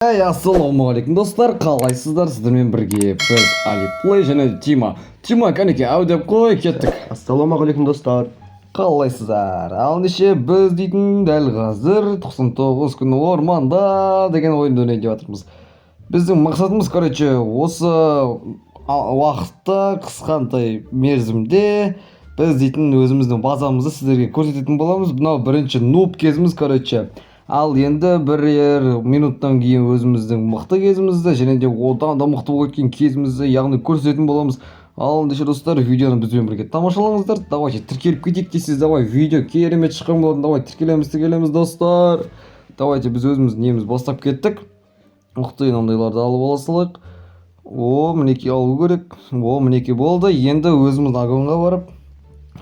Эй, ассалаумағалейкум, достар! Қалайсыздар? Сіздермен бірге біз, Али Плей және Тима. Тима, кәнеке, әу деп қой, кеттік. Ассалаумағалейкум, достар! Қалайсыздар? Ал ендеше, біз дейтін дәл қазір 99 күн орманда деген ойынды ойнайын деп жатырмыз. Біздің мақсатымыз, короче, осы уақытта, қысқантай мерзімде біз дейтін өзіміздің базамызды сіздерге көрсететін боламыз. Мынау бірінші нуб кезіміз, короче. Ал енді бірер минуттан кейін өзіміздің мықты кезімізді және де одан да мықты болып кеткен кезімізді, яғни, көрсететін боламыз. Ал ендеше, достар, видеоны бізбен бірге тамашалаңыздар. Давайте тіркеліп кетейік дейсіз. Давай, видео керемет шыққан болатын. Давай, тіркелеміз, тіркелеміз, достар. Давайте, біз өзіміз неміз бастап кеттік. Ух ты, мынандайларды алып ала салайық. О, мінекей, алу керек. О, мінекей, болды. Енді өзіміз огоньға барып.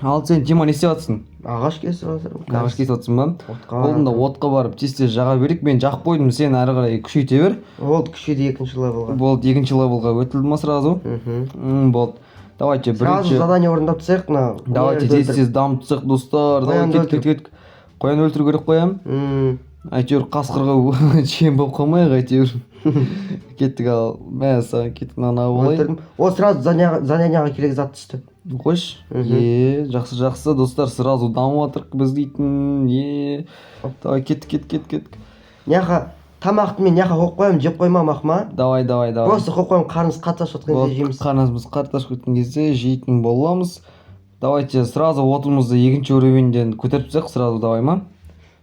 Ал сен, Тима, не істеп жатырсың? Ағаш кесіп жатырмын. Ағаш кесіп жатырсың ба? Отқа. Болды, отқа барып тез тез жаға берейік. Мен жағып қойдым, сен әрі қарай күшейте бер. Болды, күшейді екінші левелға. Болды, екінші левелға өтілді ма сразу? Мхм. Болды, давайте. Сразу Бірінші задание орындап тастайық мына. Давайте тез тез дамытып тастайық, достар. Давай. Қоянды. Кеттік, кеттік, кеттік. Қоян өлтіру керек қой, иә. Әйтеуір қасқырға жем болып қалмайық әйтеуір. Кеттік, ал, мә саған, кеттік, мынаны алып алайын. Өлтірдім. О, сразу заданияға керек зат түсті. Қойшы. Мгм. Е, жақсы, жақсы, достар, сразу дамып жатырық біз дейтін. Е, давай, кеттік, кеттік, кеттік, кеттік. Мыняқа тамақты мен мыняқа қойып қоямын, жеп қоймам ма? Давай, давай, давай. Просто қойып қоямын, қарнымыз қатты ашып жатқан кезде Вот, жейміз. Қарнымыз қатты ашып кеткен кезде жейтін боламыз. Давайте сразу отымызды екінші уровеньден көтеріп тастайық сразу, давай ма?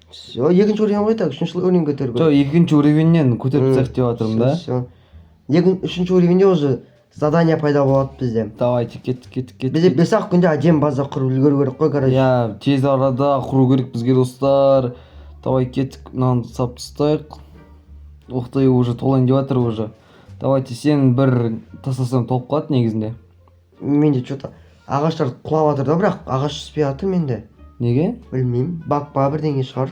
Все, екінші уровень ғой, так, үшінші уровень көтеру Жоқ, керек. Екінші уровеньнен көтеріп тастайық деп жатырмын да. Все. Үшінші уровеньде уже задание пайда болады бізде. Давайте, кеттік, кеттік, кеттік. Бізде 5 ақ күнде әдемі база құрып үлгеру керек қой, короче. Иә, тез арада құру керек бізге, достар. Давай, кеттік, мынаны сап тастайық. Ух ты, уже толайын деп жатыр уже. Давайте, сен бір тастасаң, толып қалады негізінде. Менде че то ағаштар құлап жатыр да, бірақ ағаш түспей жатыр менде. Неге? Білмеймін, баг па, бірдеңе шығар.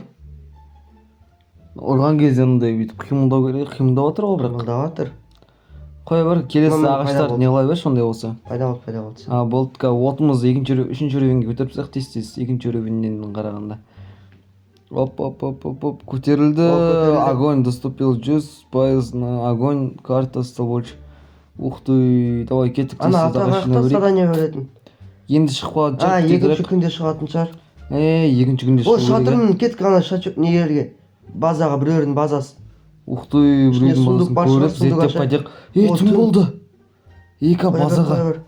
Ұрған кезде мындай бүйтіп қимылдау керек, қимылдап жатыр ғой бірақ. Қимылдап жатыр. Қоя бер, келесі Мына пайда ағаштарды болды. не қыла берші ондай болса. Пайда болды, пайда болды. А, болды, қазір отымызды екінші, үшінші уровеньге көтеріп тастайық тез тез, екінші уровеньнен қарағанда. Оп, оп, оп, оп, оп, көтерілді. О, көтерілді. Огонь доступил 100% на огонь, карта стал больше. Ух ты, давай, кеттік, тез Ана тез ата ағаш қаяқта жинай берейік. Задание беретін. Енді шығып қалатын А, шығар, екінші тезірек. күнде шығатын шығар. Е, екінші күнде О, шығу керек, иә. шығатырмын, кеттік ана шачок нелерге, базаға, біреулердің базасы. Ух ты, Ішінде біреудің сундук базасын бар шығар, көріп, сундук зерттеп ашайық. қайтайық. Е, О, түн түн. болды. Екі Қоя бер, базаға. қоя бер.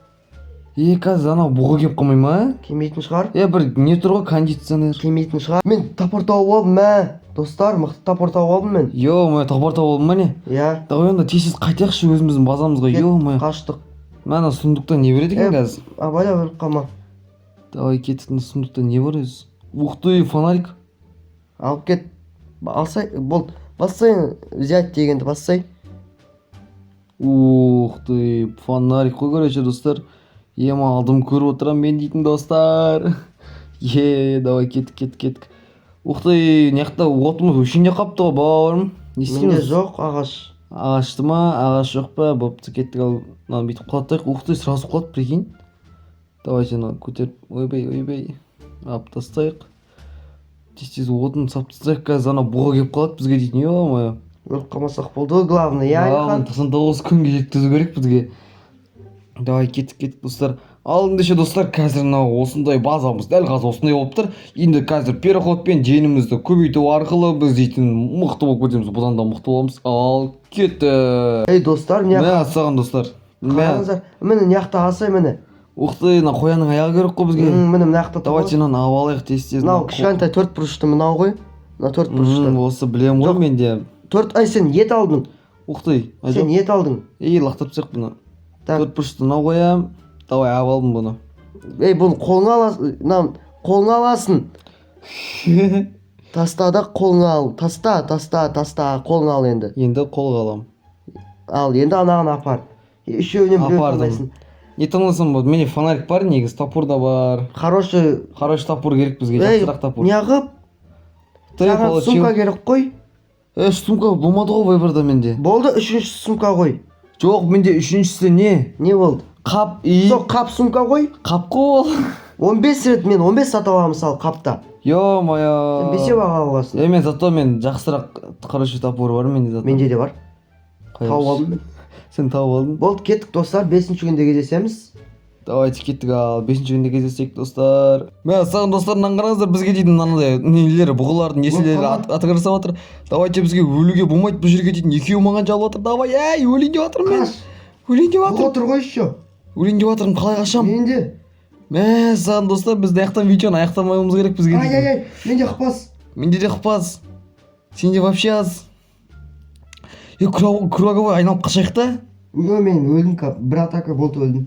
Е, қазір анау бұғы келіп қалмай ма? Келмейтін шығар. Е, бір не тұр ғой, кондиционер. Келмейтін шығар. Мен топор тауып алдым, мә, достар, мықты топор тауып алдым мен. Ё-моё, топор тауып алдың ба, не? Иә. Давай онда тез тез қайтайықшы өзіміздің базамызға. Кет, Ё-моё. қаштық. Мә, ана сундукта не береді екен Е, қазір? Абайлап, өліп қалма. Давай, кеттік, мына сундукта не бар өзі? Ух ты, фонарик. Алып кет, алсай болды, бассай, взять дегенді бассай. Ух ты, фонарик қой, короче, достар. Ема, алдым, көріп отырамын мен дейтін, достар. Е, давай, кеттік, кеттік, кеттік. Ух ты, мына жақта отымыз өшейін деп қалыпты ғой, бауырым. Не Менде істейміз? жоқ ағаш. Ағашты ма? Ағаш жоқ па? Бопты, кеттік, ал мынаны бүйтіп құлатайық. Ух ты, сразу құлады, прикинь. Давайте мынаны көтеріп, ойбай, ойбай, алып тастайық. Тез тез отын сап тастайық, қазір ана бұға келіп қалады бізге дейтін, ё-моё. Өліп қалмасақ болды ғой, главное, иә, Әлихан? 99 күнге жеткізу керек бізге. Давай, кеттік, кеттік, достар. Ал ендеше, достар, қазір мынау осындай базамыз дәл қазір осындай болып тұр. Енді қазір переходпен денімізді көбейту арқылы біз дейтін мықты болып кетеміз, бұдан да мықты боламыз. Ал кеттік. Ей, достар, мына Мә саған, достар, мә. Қараңыздар, міне, мына жақта алсай, міне. Ух ты, мына қоянның аяғы керек қой бізге. Міне, мына жақта тұр ғой. Давайте мынаны алып алайық тез тез. Мынау кішкентай төрт бұрышты мынау ғой, мына төрт бұрышты. Осы білемін ғой Жоқ. мен де. Төрт, ай, сен ет алдың. Ух ты, ай, Сен жоқ. ет алдың. Ей, лақтырып тастайық бұны. Так. Төрт бұрышты мынау қоямын. Давай, алып алдым бұны. Ей, бұны қолыңа аласың, мынаны қолыңа аласың. Таста да, қолыңа ал, таста, таста, таста, қолыңа ал енді. Енді қолға аламын. Ал енді анаған апар. Үшеуінен біреу Апардым. таңдайсың. Не таңдасам болады? Менде фонарик бар негізі, топор да бар. Хороший. Хороший топор керек бізге. Ей, Жақсырақ топор. неғып Ты саған получил. сумка керек қой. Е, сумка болмады ғой выборда менде. Болды, үшінші сумка ғой. Жоқ, менде үшіншісі не? Не болды? Қап и Сол қап сумка ғой. Қап қой ол. 15 рет мен 15 сатып аламын, мысалы, қапта. Ё-моё. Сен бесеу ақ ала аласың. Е, мен зато мен жақсырақ, хороший топор бар менде зато. Менде де бар. Тауып алдым мен. Сен тауып алдың. Болды, кеттік, достар, бесінші күнде кездесеміз. Давайте, кеттік. Ал бесінші күнде кездесейік, достар. Мәссаған, достар, мынаны қараңыздар, бізге дейтін мынандай нелер, бұғылардың несілері қалған. Атака жасап жатыр. Давайте, бізге өлуге болмайды бұл жерге дейтін. Екеуі маған жабылып жатыр. Давай, әй, өлейін деп жатырмын мен. Қаш. Өлейін деп Бұғы жатырмын. тұр ғой еще. Өлейін деп жатырмын, қалай қашамын? Менде. Мәссаған, достар, біз мына жақтан видеоны аяқтамауымыз керек бізге Ай, дейтін. ай, ай, менде хп аз. Менде де хп аз. Сенде вообще аз. Е, круговой айналып қашайық та. Ө, мен өлдім кап. Бір атака болды, өлдім.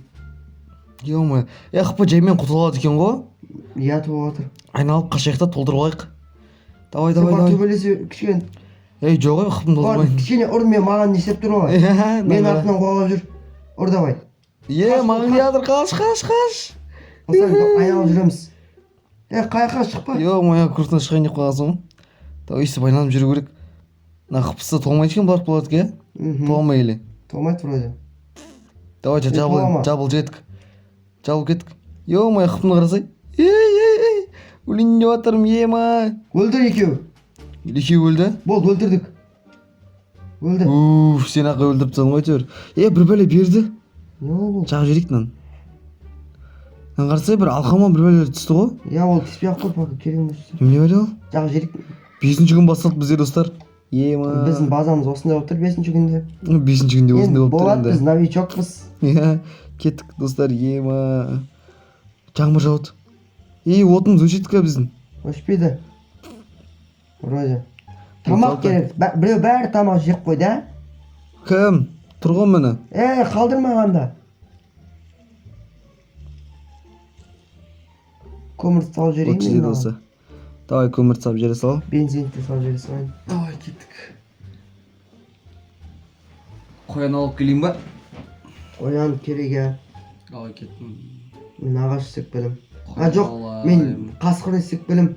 Ё-моё, е, хп жаймен құтыла алады екен ғой. Иә, толып жатыр. Айналып қашайық та, толтырып алайық. Давай, Сен давай, бар, давай. төбелесе кішкене. Ей, жоқ, ей, хпым Бар, толтырмайын. кішкене ұр, мен маған не істеп тұр ғой. Мен артынан қуалап жүр. Ұр, давай. Е, Қаш, маған қаш. келе жатыр, қаш, қаш, қаш. Осылай айналып жүреміз. Е, қаяққа шықпа. Ё-моё, курстан шығайын деп қалғансың ғой. Давай, өйстіп айналып жүру керек. Мына хпсы толмайды екен, барып болады екен, иә? Мхм. Тола ма или? Толмайды вроде. Давайте, Е, тола жабыл, ма? жабыл, жеттік. Жабылып кеттік. Ё-моё, хпны қарасай. Ей, ей, ей, өлейін деп жатырмын, ема. Өлдір екеуі. Екеуі өлді. Болды, өлтірдік. Өлді. Уф, сен ақ өлтіріп тастадың ғой әйтеуір. Е, бір бәле берді. Не ол бұл? Жағып жіберейік мынаны. Мынаны қарасай, бір алқама бір бәлелер түсті ғой. Иә, ол түспей ақ қой, пока керек емес. Немене бәле ол? Жағып жіберейік. Бесінші күн басталды бізде, достар. Ема. Біздің базамыз осындай болып тұр бесінші күнде. Бесінші күнде осындай Енді болып тұр болады, енді. біз новичокпыз. Иә, кеттік, достар, ема. Жаңбыр жауды. Ей, отымыз өшеді ка біздің. Өшпейді. Вроде. Тамақ Жалпы. керек. Біреу бәрі тамақ жеп қойды, ә? Кім? Тұр ғой міне. Е, қалдырмаған да. Көмір салып жіберейін От мен жетеді мынаған. осы. Давай, көмір салып жібере сал. Бензин де салып жібере салайын. Давай, кеттік. Қоян алып келейін ба? Қоян керек, иә. Давай, кеттім. Мен ағаш істеп келем. А, жоқ, мен қасқыр істеп келем.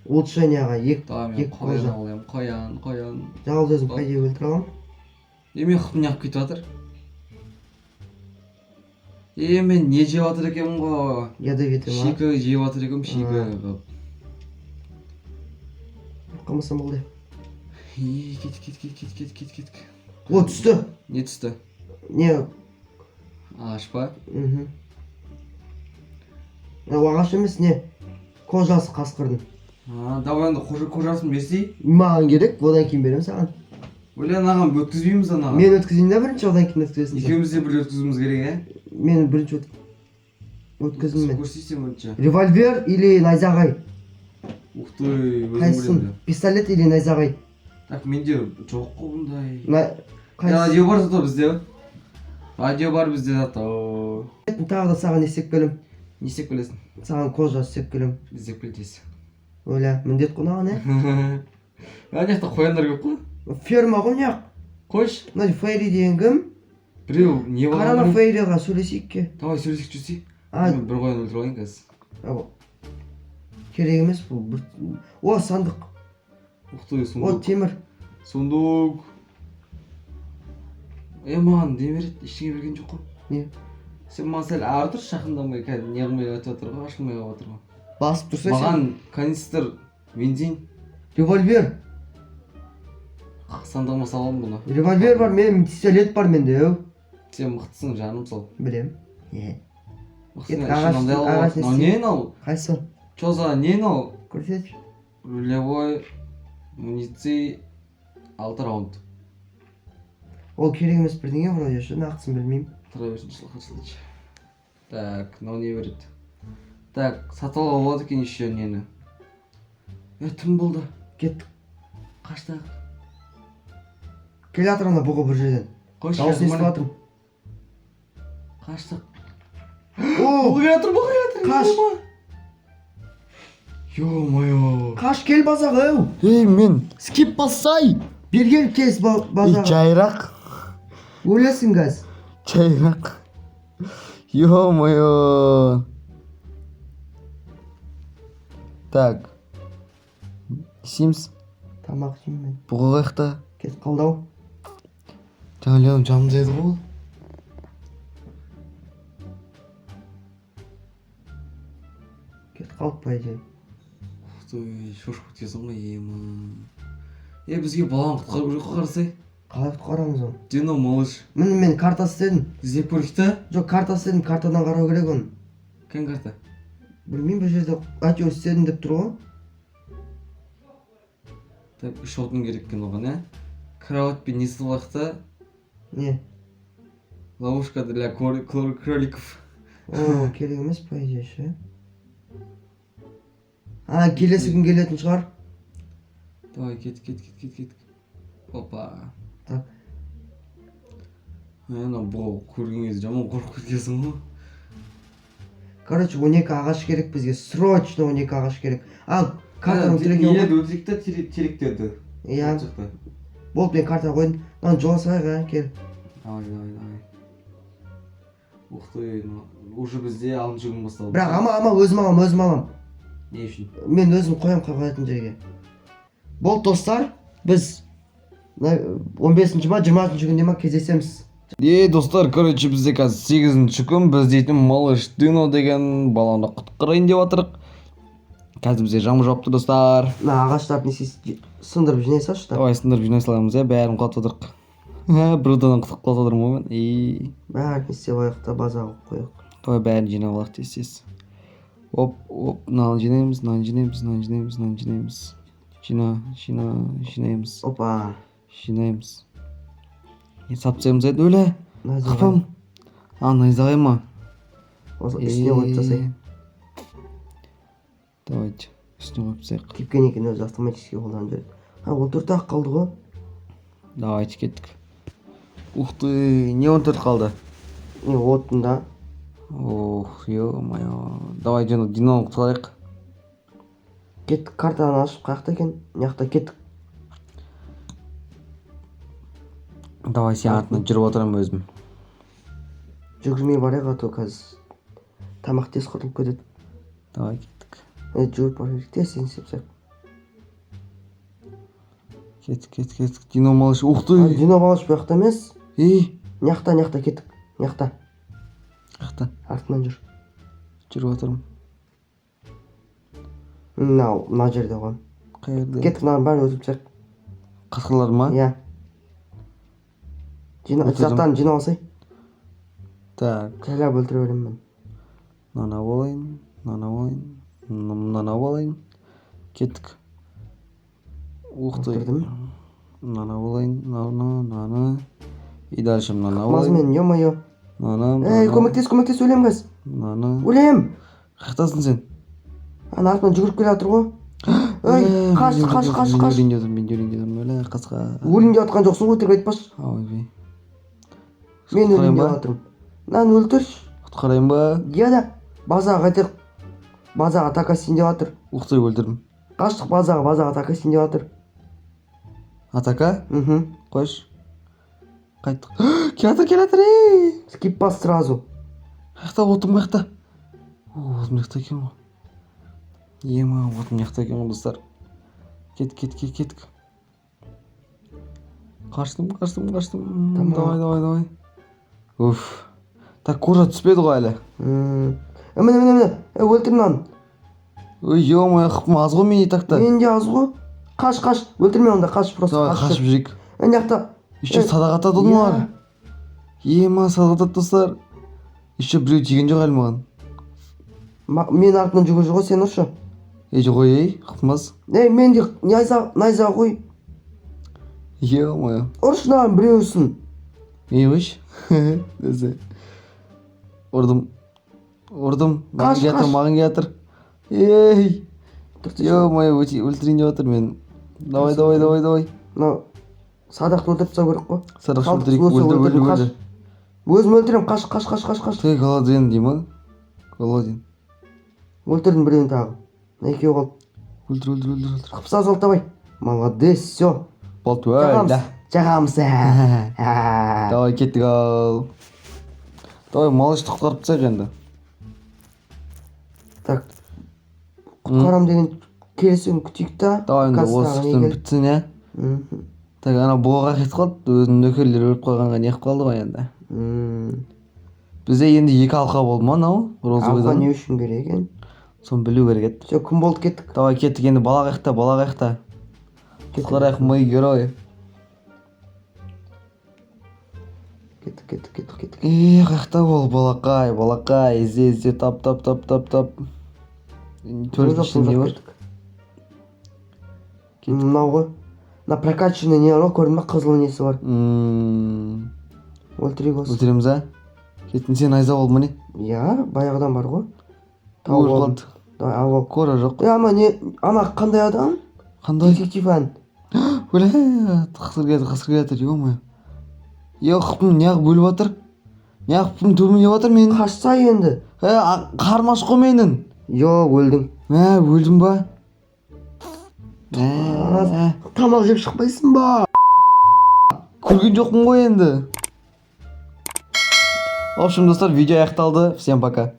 Улучшенияға екі Давай, мен екі қоян қожа. алайын. Қоян, қоян. Жалғыз өзім по идее өлтіре аламын. Е, мен хпым неғып кетіп жатыр? Е, мен не жеп жатыр екенмін ғой? Ядовитый ма? Шикі жеп жатыр екенмін, шикі қылып. Қылмысым болды. Е, кет, кет, кет, кет, кет, кет, кет. О, түсті. Не түсті? Не? Ағаш па? Мхм. Ол ағаш емес, не? Кожасы қасқырдың. А, давай енді кожасын берсей. Маған керек, одан кейін беремін саған. Өле, анаған өткізбейміз анаған. Мен өткізейін да бірінші, одан кейін өткізесің сен. Екеуміз де бір өткізуіміз керек, ә? Мен бірінші өткіздім мен. Көрсей сен бірінші. Револьвер или найзағай? Ух ты, өзің Қайсысын? білемін. Пистолет или найзағай? Так, менде жоқ қой бұндай. Қайсысы? Радио бар зато бізде. Радио бар бізде зато. Тағы да саған не істеп келем? Не істеп келесің? Саған кожа істеп келем. Іздеп кел тез. Өлә, міндет қой маған, ә? Ана жақта қояндар көп қой. Ферма ғой мына жақ. Қойшы. Мына Фейри деген кім? Біреу не бар? Қарана Фейриға сөйлесейік ке. Давай, сөйлесейік, жүрсей. А, Мен бір қоян өлтіріп алайын қазір. а, керек емес бұл. О, сандық. Ух ты, О, сундук. темір. Сундук. Е, маған не береді? Ештеңе берген жоқ қой. Не? Сен маған сәл ары тұршы, жақындамай, кәдімгі не қылмай өтіп жатыр ғой, ашылмай қалып жатыр ғой. Басып тұрса сен. Маған канистр, бензин, Револьвер. сандығыма саламын бұны. Револьвер бар, мен пистолет бар менде, ау. Сен мықтысың, жаным сол. Білем. Не? Мықтысың, Кеттік, іші ағаш- мынандай алып ағаш алады. Мынау не не мынау? Қайсысы? Чё за не мынау? Көрсетші. Рулевой муниции 6 раунд. Ол керек емес бірдеңе вроде, ше, нақтысын білмеймін. Тұра берсін, жылқы. Так, мынау не береді? Так, сатып алуға болады екен еще нені. Е, түн болды. Кеттік. Қаштық. Келе жатыр ана бұғы бір жерден. Қойшы, Дауысын естіп міне. жатырмын. Қаштық. О, Бұғы келе жатыр, бұғы келе жатыр. Қаш. Ё-моё. Қаш, кел базаға, ау. Ей, мен скип бассай. Бері кел, тез базаға. Жайрақ. Өлесің қазір. Жайрақ. Ё-моё. Так. Не істейміз? Тамақ жеймін мен. Бұғы қаяқта? Кетіп қалды ау. Жаңа Леон жанымда еді ғой ол. Кетіп қалды по идее. Ух ты, шошып кеткенсің ғой, ема. Е, бізге баланы құтқару керек қой, қарасай. Қалай құтқарамыз оны? Дино малыш. Міне, мен карта істедім. Іздеп көрейік та. Жоқ, карта істедім, картадан қарау керек оны. Қай карта? Білмеймін, бұл жерде әйтеуір істедім деп тұр ғой. Так, үш отын керек екен оған, иә. Кроватьпен не салайық та? Не? Ловушка для кроликов. О, керек емес, по идее, ше. А, келесі күн келетін шығар. Давай, кет, кет, кет, кет, кет. Опа. Так. Ана бұғы көрген кезде жаман қорқып кеткенсің ғой. Короче, 12 ағаш керек бізге, срочно 12 ағаш керек. Ал, картаның тұр екен ғой. Нелерді өлтірейік та, теректерді. Иә. Сол жақта. Болды, мен карта қойдым. Мынаны жола салайық, а, кел. Давай, давай, давай. Ух ты, ну, уже бізде алтыншы күн басталды. Бірақ ама, өзім алам, өзім алам. Не үшін? Мен өзім қоямын қоятын жерге. Болды, достар, біз 15-ші ма, 20-шы күнде ма кездесеміз. Е, достар, короче, бізде қазір сегізінші күн. Біз дейтін малыш Дино деген баланы құтқарайын деп жатырық. Қазір бізде жаңбыр жауып тұр, достар. Мына ағаштарды не істейсіз, сындырып жинай салшы та. Давай, сындырып жинай саламыз, иә. Бәрін құлатып жатырық. Бір отадан құтқарып құлатып жатырмын ғой мен и. Бәрін істеп алайық та, базаға қояйық. Давай, бәрін жинап алайық тез тез. Оп, оп, мынаны жинаймыз, мынаны жинаймыз, мынаны жинаймыз, мынаны жинаймыз. Жина, жина, жинаймыз. Опа. Жинаймыз. Не, сап тастаймыз еді, өлә. Найзағай. Қапам. А, найзағай ма? Осы үстіне қойып тастайық. Давайте үстіне қойып тастайық. Кепкен екен өзі, автоматически қолданып жібереді. А, он төрт ақ қалды ғой. Давайте, кеттік. Ух ты, не, 14 қалды? Не, отында. Ох, ё-моё. Давай, Дино, Диноны құтқарайық. Кеттік, картаны ашып, қай жақта екен? Мына жақта, кеттік. Давай, сен артынан жүріп отырамын өзім. Жүгірмей барайық, а то қазір тамақ тез құртылып кетеді. Давай, кеттік. Е, жүгіріп бара берейік, тез тез істеп тастайық. Кеттік, кеттік, кеттік. Дино малыш, ух ты. А, Дино малыш бұл жақта емес. Ей. Мына жақта, мына жақта, кеттік, мына жақта. Жақта? Артынан жүр. Жүріп отырмын. Мынау мына жерде ғой. Қай жерде? Кеттік, мынаның бәрін өтіп тастайық. Қасқырлар ма? Иә, жина. Өтірдім. Заттарын жинап алсай. Так. Жайлап өлтіре беремін мен. Мынаны алып алайын, мынаны алып алайын, мынаны алып алайын. Кеттік. Ух ты. Өлтірдім. Мынаны алып алайын, мынаны, мынаны и дальше мынаны алып алайын. Мен, ё-моё. Мынаны, Ей, мынаны, көмектес, көмектес, өлемін қазір. мынаны. Өлем. Қаяқтасың сен? Ана артынан жүгіріп келе жатыр ғой. Ей, Өлә, қаш, мен қаш, өлейін қаш, деп қаш. өлейін деп отырмын, мен де өлейін деп отырмын. Өлә, қасқа. Өлейін деп жатқан жоқсың ғой, өтірік айтпашы. Ойбай. Мен Құтқарайын өлейін деп ба? жатырмын. Мынаны өлтірші. Құтқарайын ба? Иә да, базаға қайтайық. Базаға атака істейін деп жатыр. Ух ты, өлтірдім. Қаштық базаға, базаға атака істейін деп жатыр. Атака? Мхм. Қойшы. Қайттық. Келе жатыр, келе жатыр, ей. Скип бас сразу. Қаяқта отым, қаяқта? О, отым мына жақта екен ғой. Ема, отым мына жақта екен ғой, достар. Кет, кет, кет, кеттік. Қаштым, қаштым, қаштым. Тамақ. Давай, давай, давай. Уф. Так, кожа түспеді ғой әлі. Міне, міне, міне. Е, өлтір мынаны. Ой, ё-моё, қыпым аз ғой менде так та. Менде аз ғой. Қаш, қаш, өлтірме онда, қаш просто. Давай, қаш. қашып жүрейік. Е, мына жақта. Еще Е, садақ атады иә. олар. Ема, садақ атады, достар. Еще біреу тиген жоқ әлі маған. Менің артымнан жүгіріп жүр ғой, сен ұршы. Ей, жоқ, ей, қыпмас. Ей, менде найза, найза ғой. Ё-моё. Ұршы мынаның біреусін. Не, қойшы. Десе. Ұрдым. Ұрдым. Маған Қаш, келе жатыр, қаш. маған келе жатыр. Ей. Тұрсайшы. Ё-моё, өлтірейін деп жатыр мен. Давай, давай, давай, давай. Мынау садақты өлтіріп тастау керек қой. Садақ Қалдық өлтірейік, болса өлтір, өлтір, өлтірдім, қаш. өлтір. Өзім өлтіремін, қаш, қаш, қаш, қаш, қаш. Ты голоден дей ма? Голоден. Өлтірдім біреуін тағы. Мына екеуі қалды. Өлтір, өлтір, өлтір, өлтір. Қыпса салды, давай. Молодец, все. Болды, Жағамыз. өлді. Жағамыз. Ә. Давай, кеттік ал. Давай, малышты құтқарып тастайық енді. Так. Құтқарам деген келесі күн күтейік та. Давай, енді Қазір осы тағы не күн келді? бітсін, иә. Мхм. Так, ана бұға кетіп қалды, өзінің нөкерлері өліп қалғанға неғып қалды ғой енді. Бізде енді екі алқа болды ма анау Алқа розовыйдан? не үшін керек екен? Соны білу керек еді. Все, күн болды, кеттік. Давай, кеттік енді. Бала қаяқта, бала қаяқта? Кеттік. Құтқарайық, мы герой. Кеттік, кеттік, кеттік, кеттік. Е, қаяқта ол балақай? Балақай, ізде, ізде, тап, тап, тап, тап, тап. Жоқ, Төртінші жоқ, не бар? кеттік. Мынау ғой, мына прокачанный не бар ғой, көрдің ба, қызыл несі бар. Өлтірейік осы. Өлтіреміз, а? Кеттің сен, найза бол, міне. Иә, баяғыдан бар ғой. Тауып Өліп алдым. қалды. Давай, алып ал. Кора жоқ. Е, ана не, ана қандай адам? Қандай? Детектив ән. Өлә, қасқыр келе жатыр, қасқыр келе жатыр, ё-моё. Неғып, неғып өліп жатыр? Неғып төбеме жатыр менің? Қашса енді. Е, қарным аш қой менің. Жоқ, өлдің. Мә, өлдім ба? Мә, Тамақ жеп шықпайсың ба? көрген жоқпын ғой енді. В общем, достар, видео аяқталды. Всем пока.